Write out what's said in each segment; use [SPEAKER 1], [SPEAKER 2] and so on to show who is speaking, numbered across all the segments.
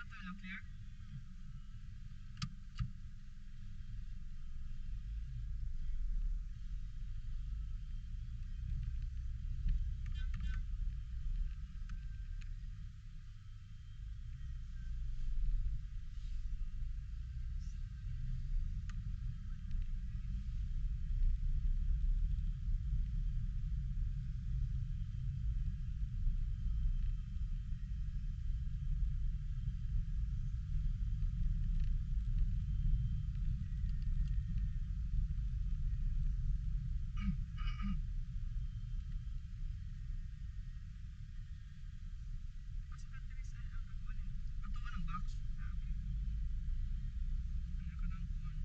[SPEAKER 1] Clear? Ato ng box. Ah, okay. Ano ka ng kuwan?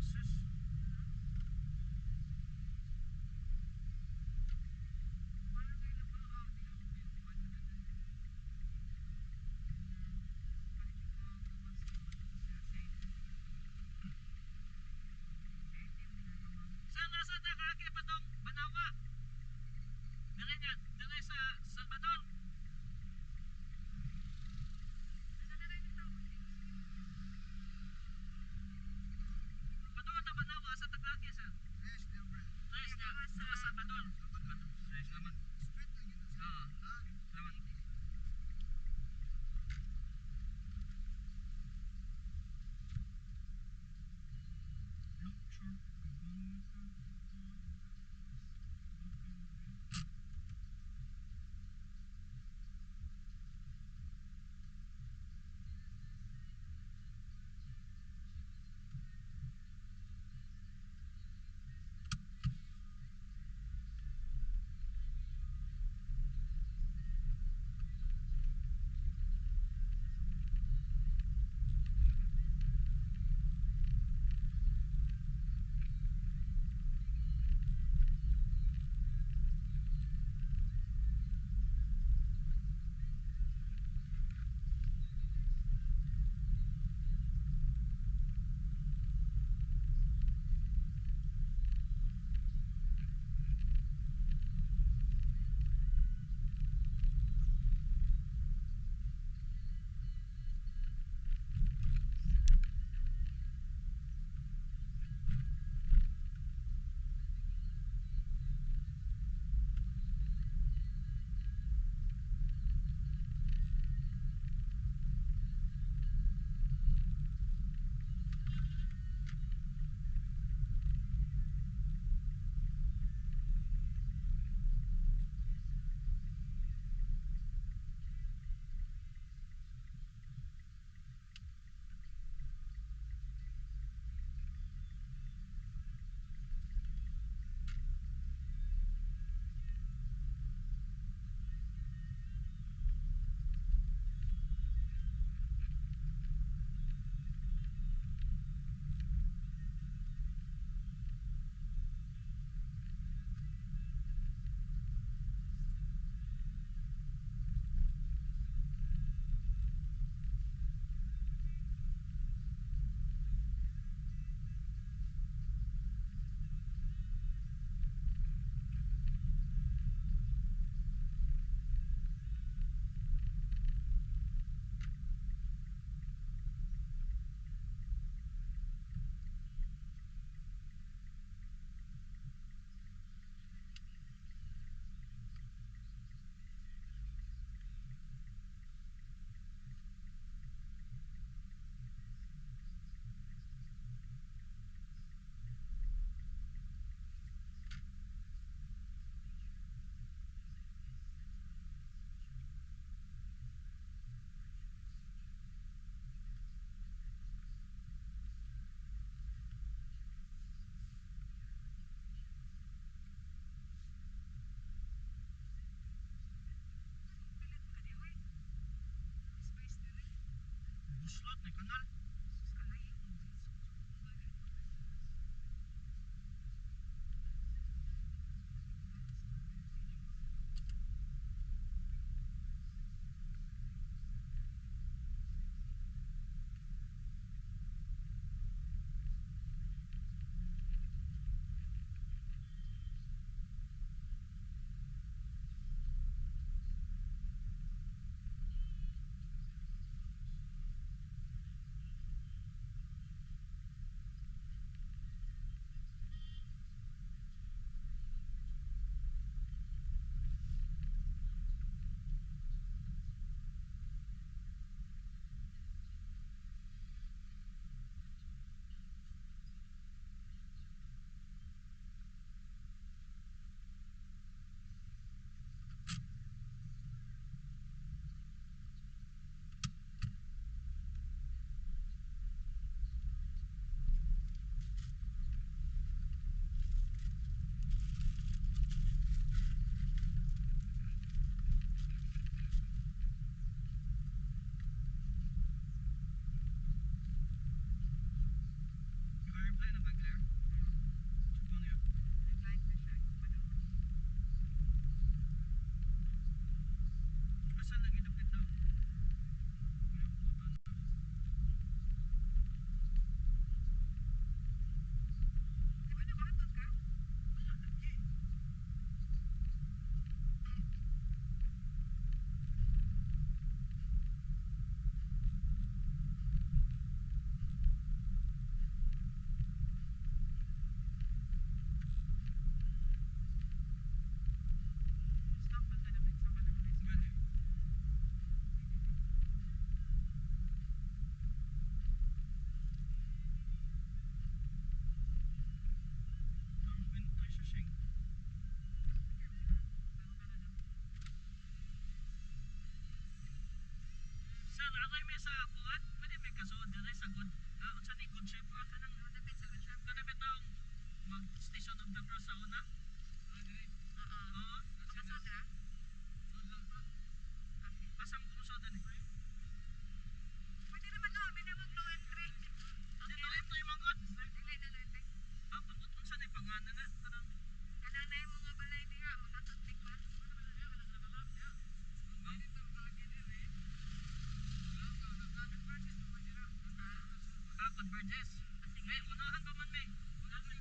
[SPEAKER 1] Sus. Saan nasa Takake patong Banawa? Dire ka, dire sa Salvador. Patong ta Banawa sa Takake, sir.
[SPEAKER 2] Yes, dear friend.
[SPEAKER 1] Tres na sa Salvador. Tres naman.
[SPEAKER 2] Straight lang yun.
[SPEAKER 1] Ah,
[SPEAKER 2] Ah,
[SPEAKER 1] salamat. Look, sure. Buslot na kanal. Naka-reply na ba, Claire? Ano yun? Asa lagi dapit daw? Wala, lagi. Gani. Ang winter siya siyang. Sir, ako'y may sa kuan. Pwede may kasuod dire sa good. Ah, unsa ni Good Shepherd kanang kanang bitawng mag Station of the Cross sa una. Oo. Asam ko sa dani.
[SPEAKER 3] Pwede naman no, may namang no entry.
[SPEAKER 1] Di no entry man gud.
[SPEAKER 3] Dili na no entry.
[SPEAKER 1] Ah, pamot unsa ni pangalan na kanang
[SPEAKER 3] Kanang na yung mga balay niya, makatutnik ba?
[SPEAKER 1] Ah, Converges. May unahan pa man may. Unahan.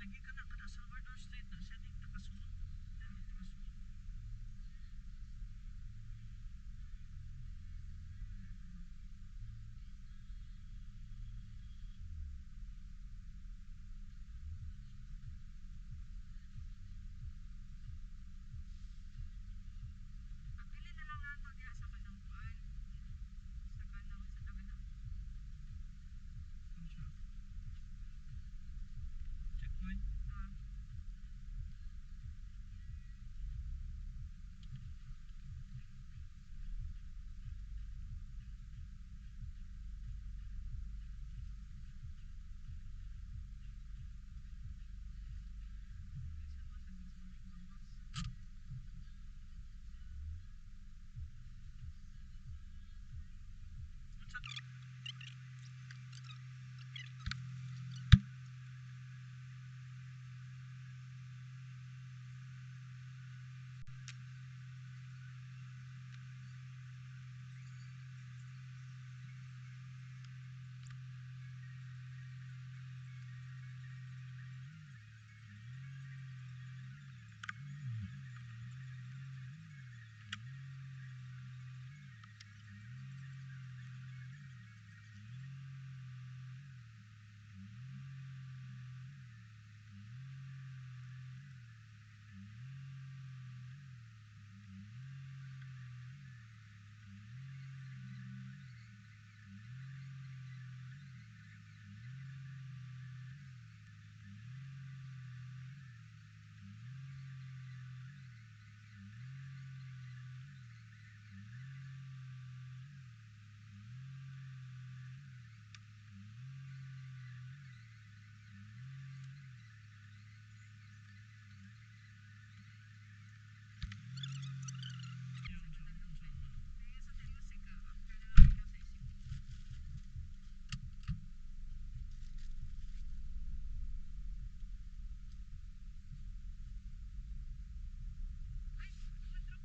[SPEAKER 1] Lagi ka na kada Salvador Street na siya ning takasuod. Takasuod.
[SPEAKER 3] Pagpili na lang nato diha sa kanang kuan. Sa kanang sa kanang.
[SPEAKER 1] Ano siya? Checkpoint.
[SPEAKER 3] Ah.
[SPEAKER 1] Unsa
[SPEAKER 3] Kaya sa Telusika, after na lang ikaw sa isip. Ay, tumadrop.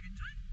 [SPEAKER 1] Enjoy.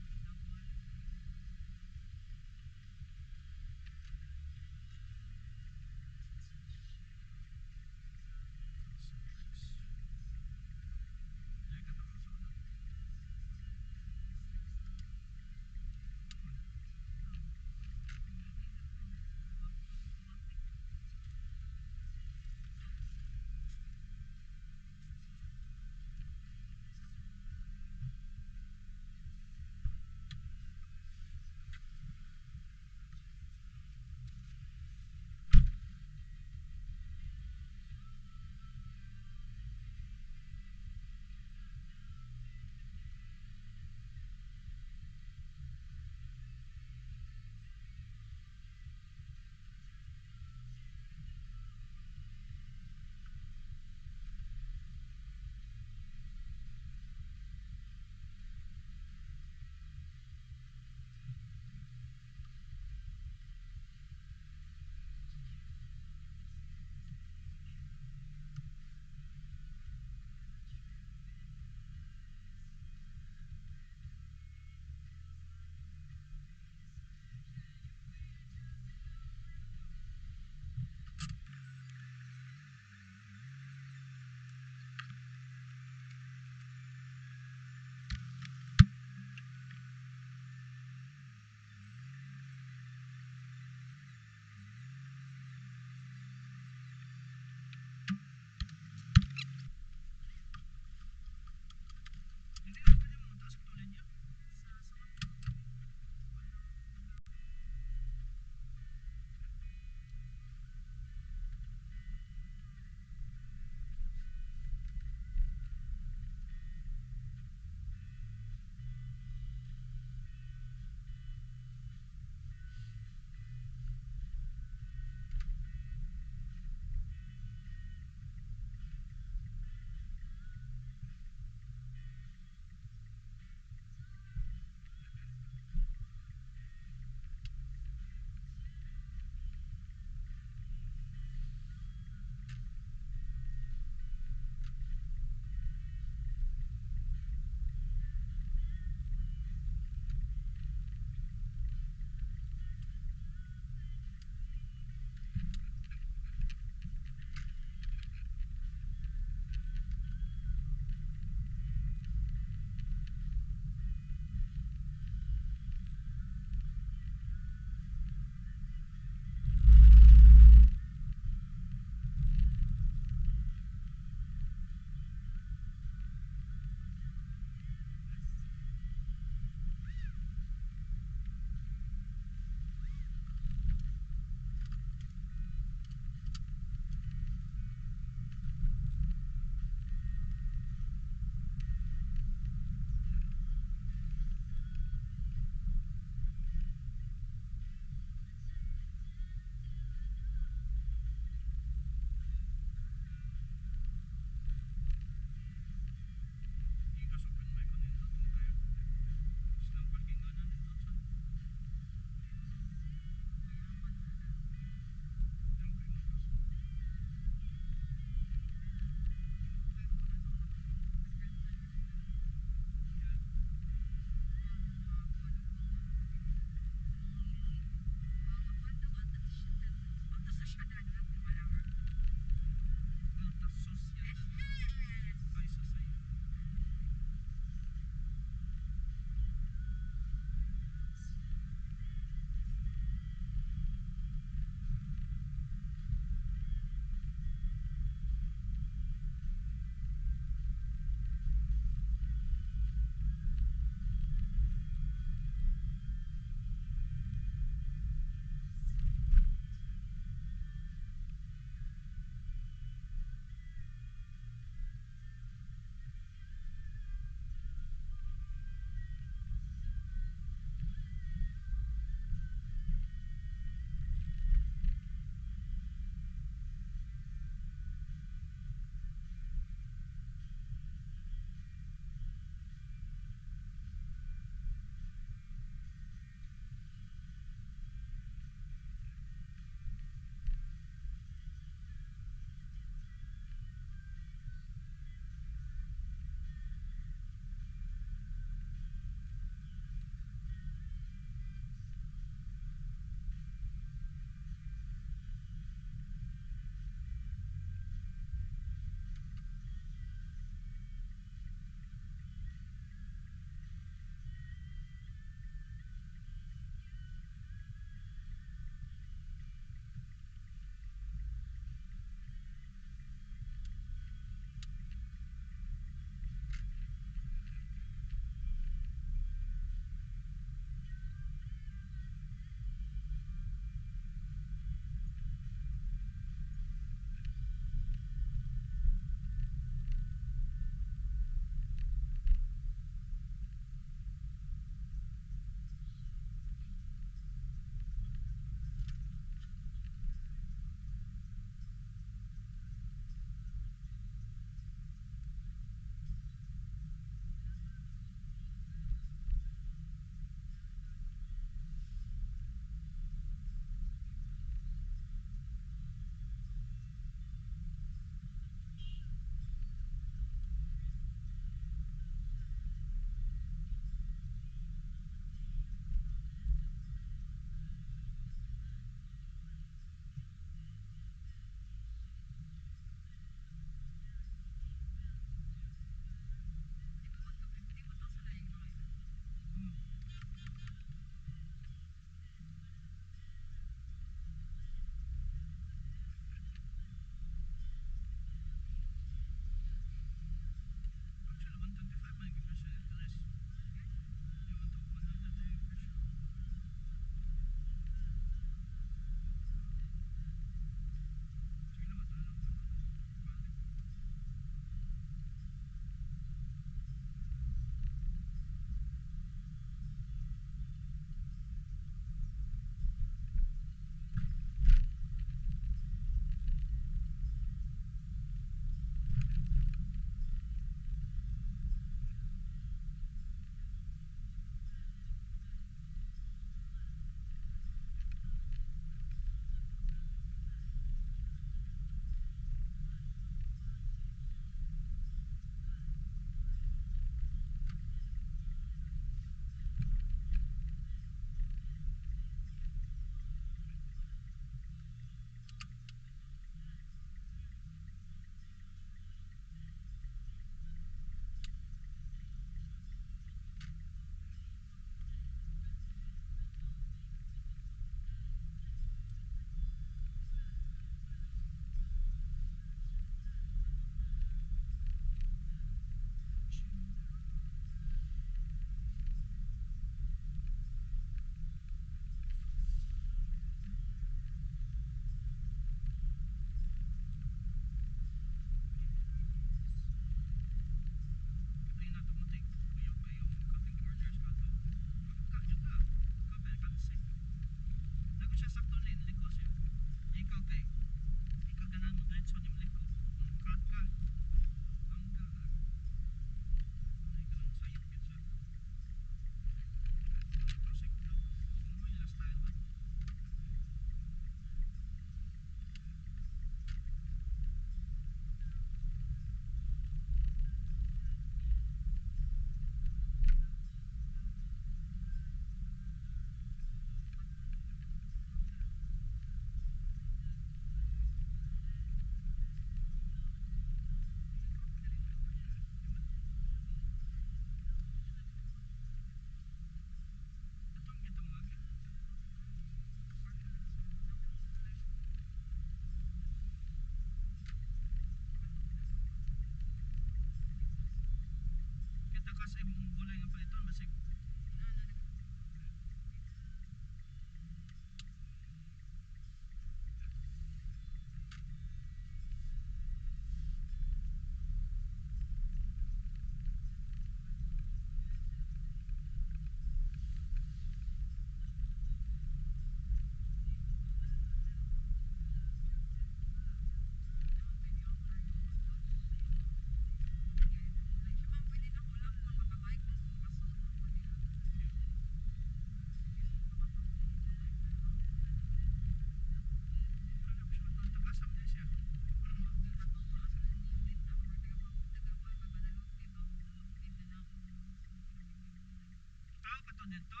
[SPEAKER 1] Dito?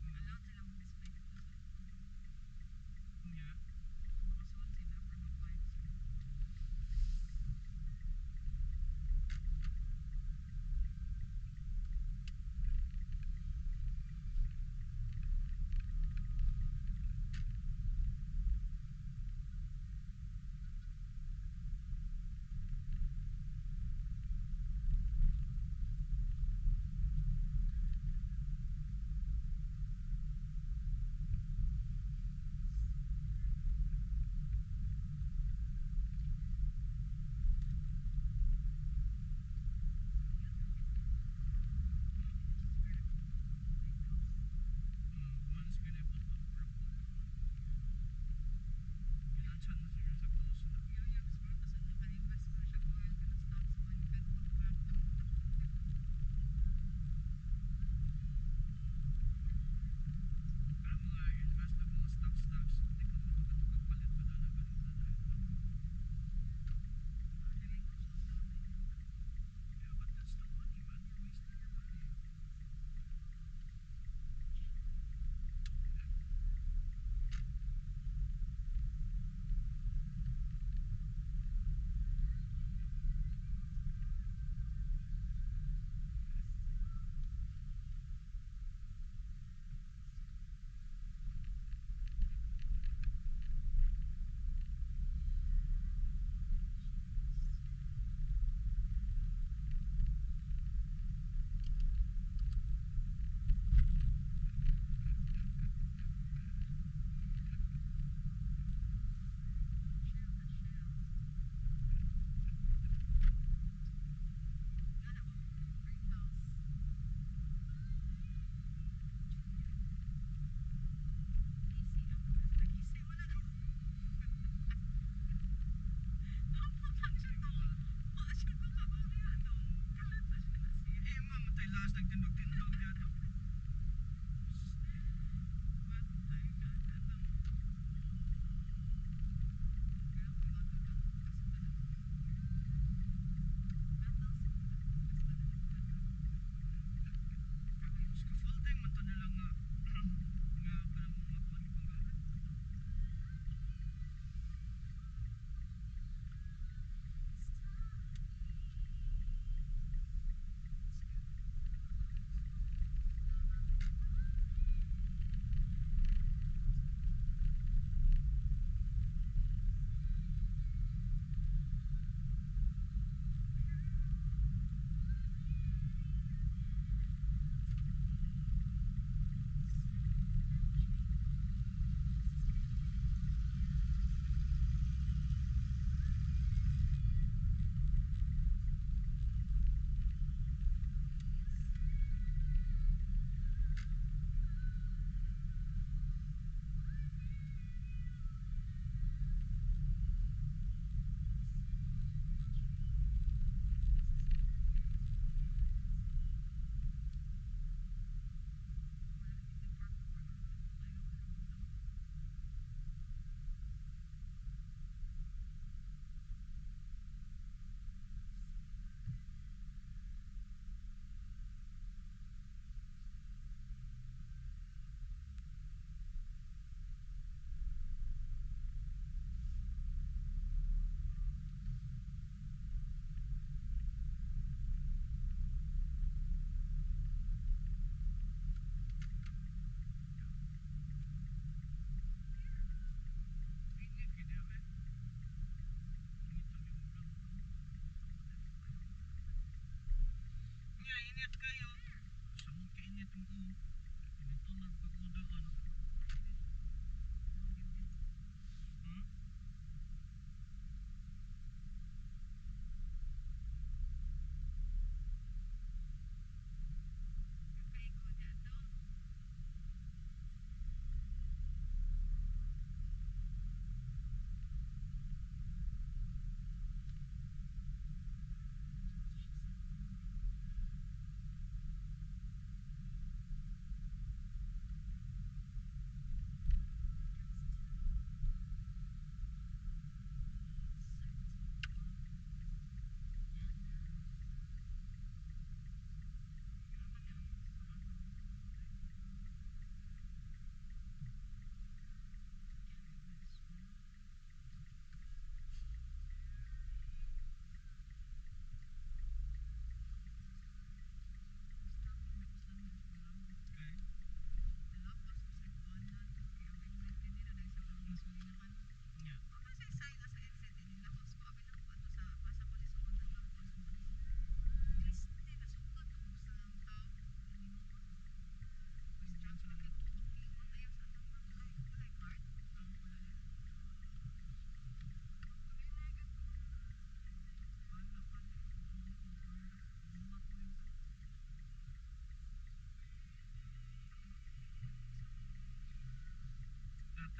[SPEAKER 3] Allowed sila mag-display dito sa
[SPEAKER 1] Yeah.
[SPEAKER 3] Makasuod sila for mag-bike sila.
[SPEAKER 1] Once gonna put the purple. Gilansan na siguro sa close na.
[SPEAKER 3] Yeah, mas parang kasi naka-invest mo siya oil, kanang stocks mo, ni kadto pa.
[SPEAKER 1] Pero mga invest na mga stocks stocks, hindi ka matukapalit pa doon na ganun na. Yeah, but that's still money, man. You're wasting your money.
[SPEAKER 3] Chill na chill. Nana ko, greenhouse. Easy ang nag-easy mo na to. Nakaputang siya to. Wala siya to kauli atong. Kalat na siya na siya.
[SPEAKER 1] Eh, ma'am, tayo last nagtindog-tindog dito.
[SPEAKER 3] Matay ka na lang. Kaya kung matulog, kasi talaga.
[SPEAKER 1] Scaffolding man to nila nga nga kanang mga kuwan di panggamit. Init gyud diha, eh. Init ang imong random. Nga, init kayo. Samot ka init ang ko. Initulan pag udaan.
[SPEAKER 3] Kaigo niya to.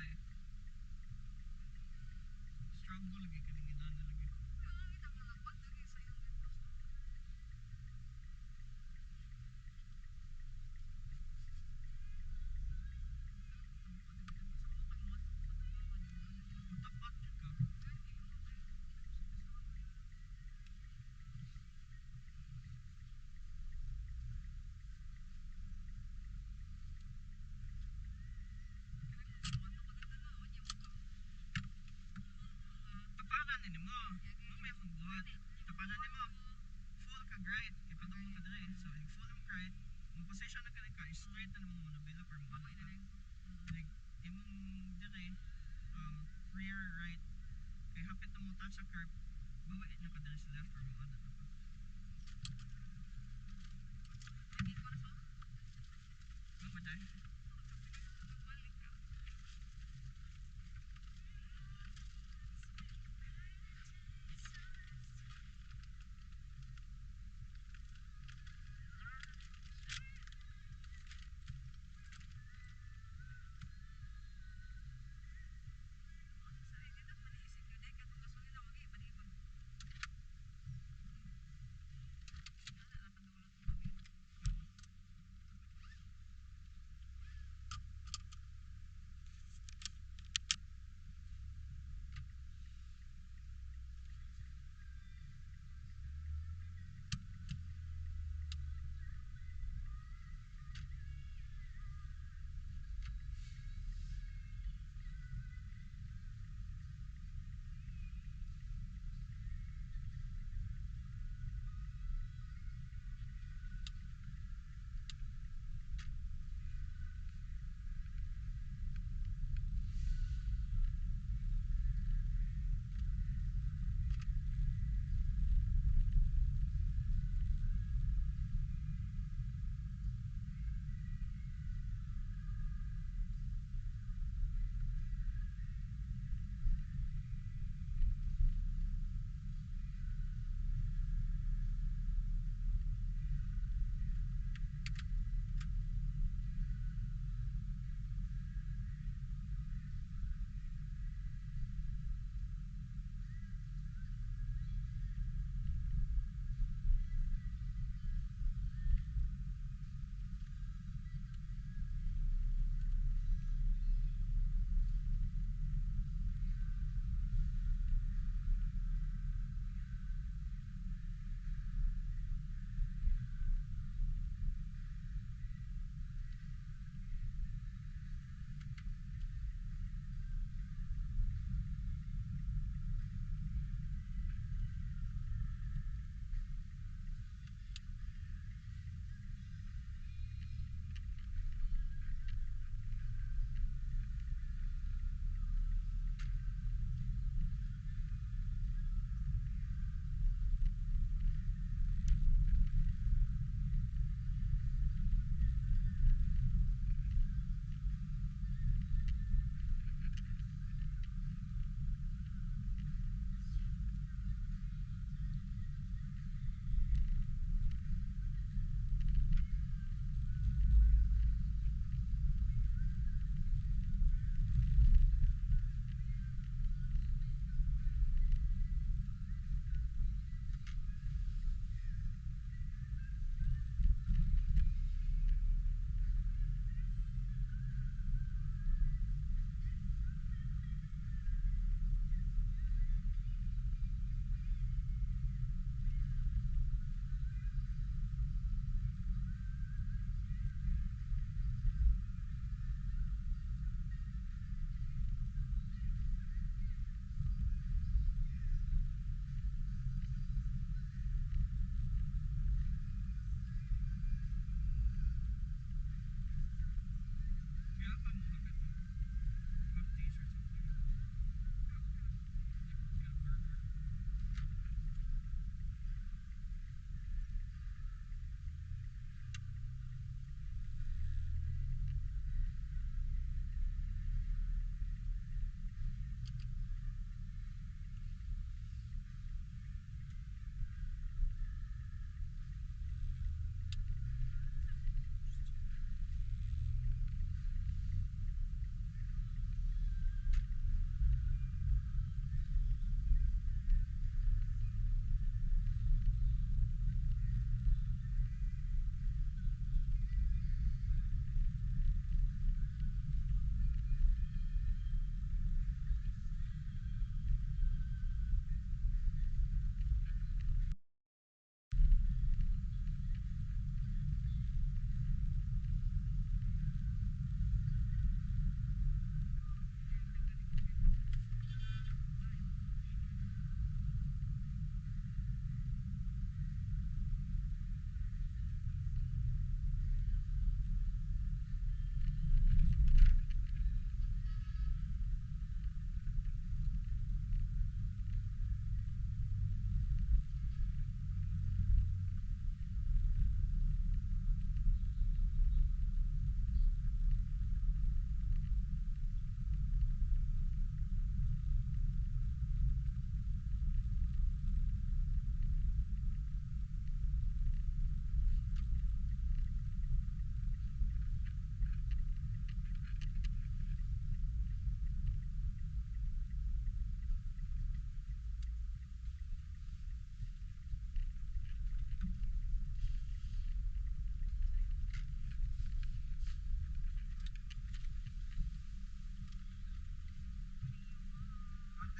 [SPEAKER 1] Patay. Struggle lagi kaning inana lagi.
[SPEAKER 3] Pero ang kita mo lapat lagi sa iyong cross.
[SPEAKER 1] Tapat jud ka. Tapakan ni mo. Mo may akong buhat. Tapakan ni mo. Full kag right. Kay padung ka diri. So if full mo right, mo position na ka ka straight na mo manubila or mo ano ka. Like imong diri rear right kay hapit na mo touch sa curb, bawi na ka diri sa left or mo ano na ka. Mo ba dai?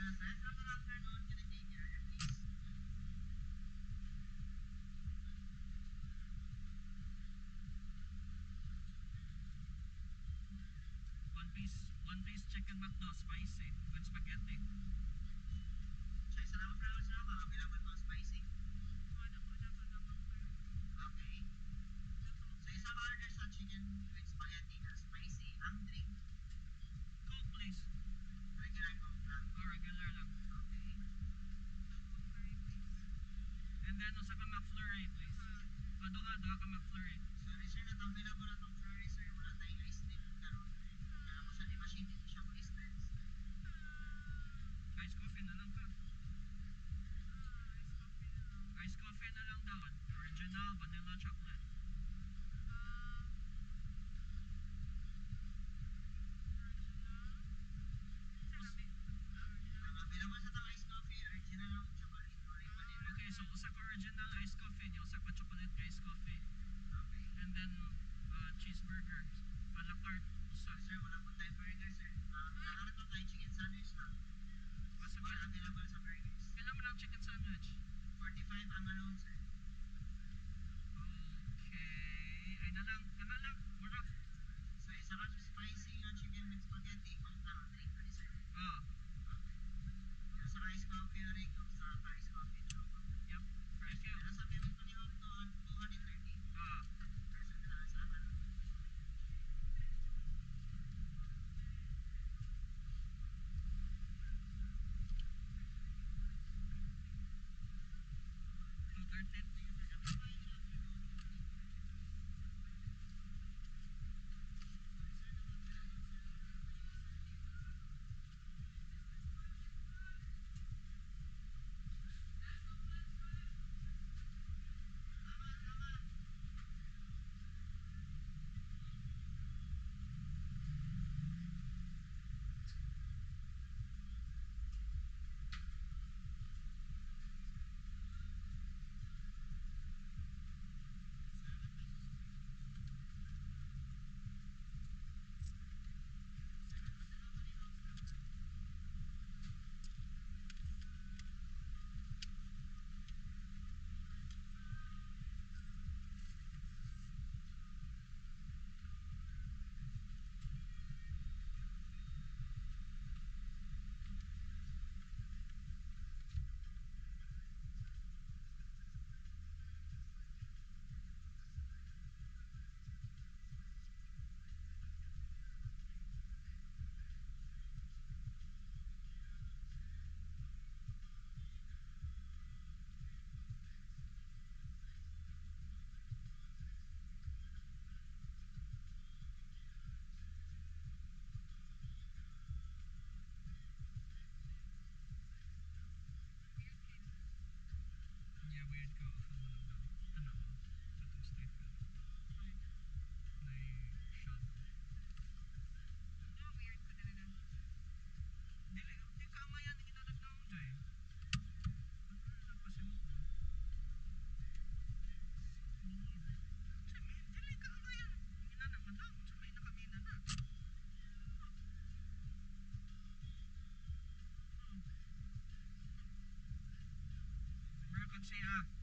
[SPEAKER 2] Afternoon, sir. Good afternoon. Can I take your order, please?
[SPEAKER 1] One piece chicken McDo spicy with spaghetti.
[SPEAKER 2] Siya, salamat for sir. Mga available pang spicy. Okay. So, isa ka order sa chicken with spaghetti na spicy. Ang drink,
[SPEAKER 1] Coke, please.
[SPEAKER 2] Regular Coke lang.
[SPEAKER 1] Or regular lang.
[SPEAKER 2] Okay.
[SPEAKER 1] And then usa ka McFlurry, please. Ah, duha, duha ka McFlurry.
[SPEAKER 2] Sorry sir, not available na tong flurry sir. Wala tayong ice cream karon. Kaya mo siya ni machine dito siya mo dispense.
[SPEAKER 1] Ice coffee na lang ka. Ice coffee na lang daw. Original vanilla chocolate.
[SPEAKER 2] Ang available sa tong ice coffee, original lang chocolate or vanilla.
[SPEAKER 1] Okay, so usa ka original ice coffee niya, usa ka chocolate ice coffee.
[SPEAKER 2] Okay.
[SPEAKER 1] And then cheeseburger a la carte usa.
[SPEAKER 2] Sir, wala po tayong burger sir. Nakaharap po tayo chicken sandwich lang.
[SPEAKER 1] Asa
[SPEAKER 2] Wala
[SPEAKER 1] ba?
[SPEAKER 2] available sa burgers.
[SPEAKER 1] Kailan mo lang chicken sandwich?
[SPEAKER 2] 45 ang alone sir.
[SPEAKER 1] Okay. Ay na lang, kana lang. Mura.
[SPEAKER 2] So isa ka spicy nga chicken with spaghetti, Coke lang ang drink ani sir.
[SPEAKER 1] Ah,
[SPEAKER 2] Okay. Yung sa ice coffee rin, kung sa ice coffee chocolate.
[SPEAKER 1] Yep. Thank you.
[SPEAKER 2] Nasa payment pa ni Home to 230.
[SPEAKER 1] Ah,
[SPEAKER 2] Person na lang sa akin.
[SPEAKER 1] 2:30. Yeah, weird ka. Off mo lang daw. Ano? Atong street ka. Nay shadow. Dili, di ka ngayon ang ginalagnaon dyan. Ano na kasi mo? Dili ka ngayon. Ginalagnaon. Sa may nakamina na. Meron siya.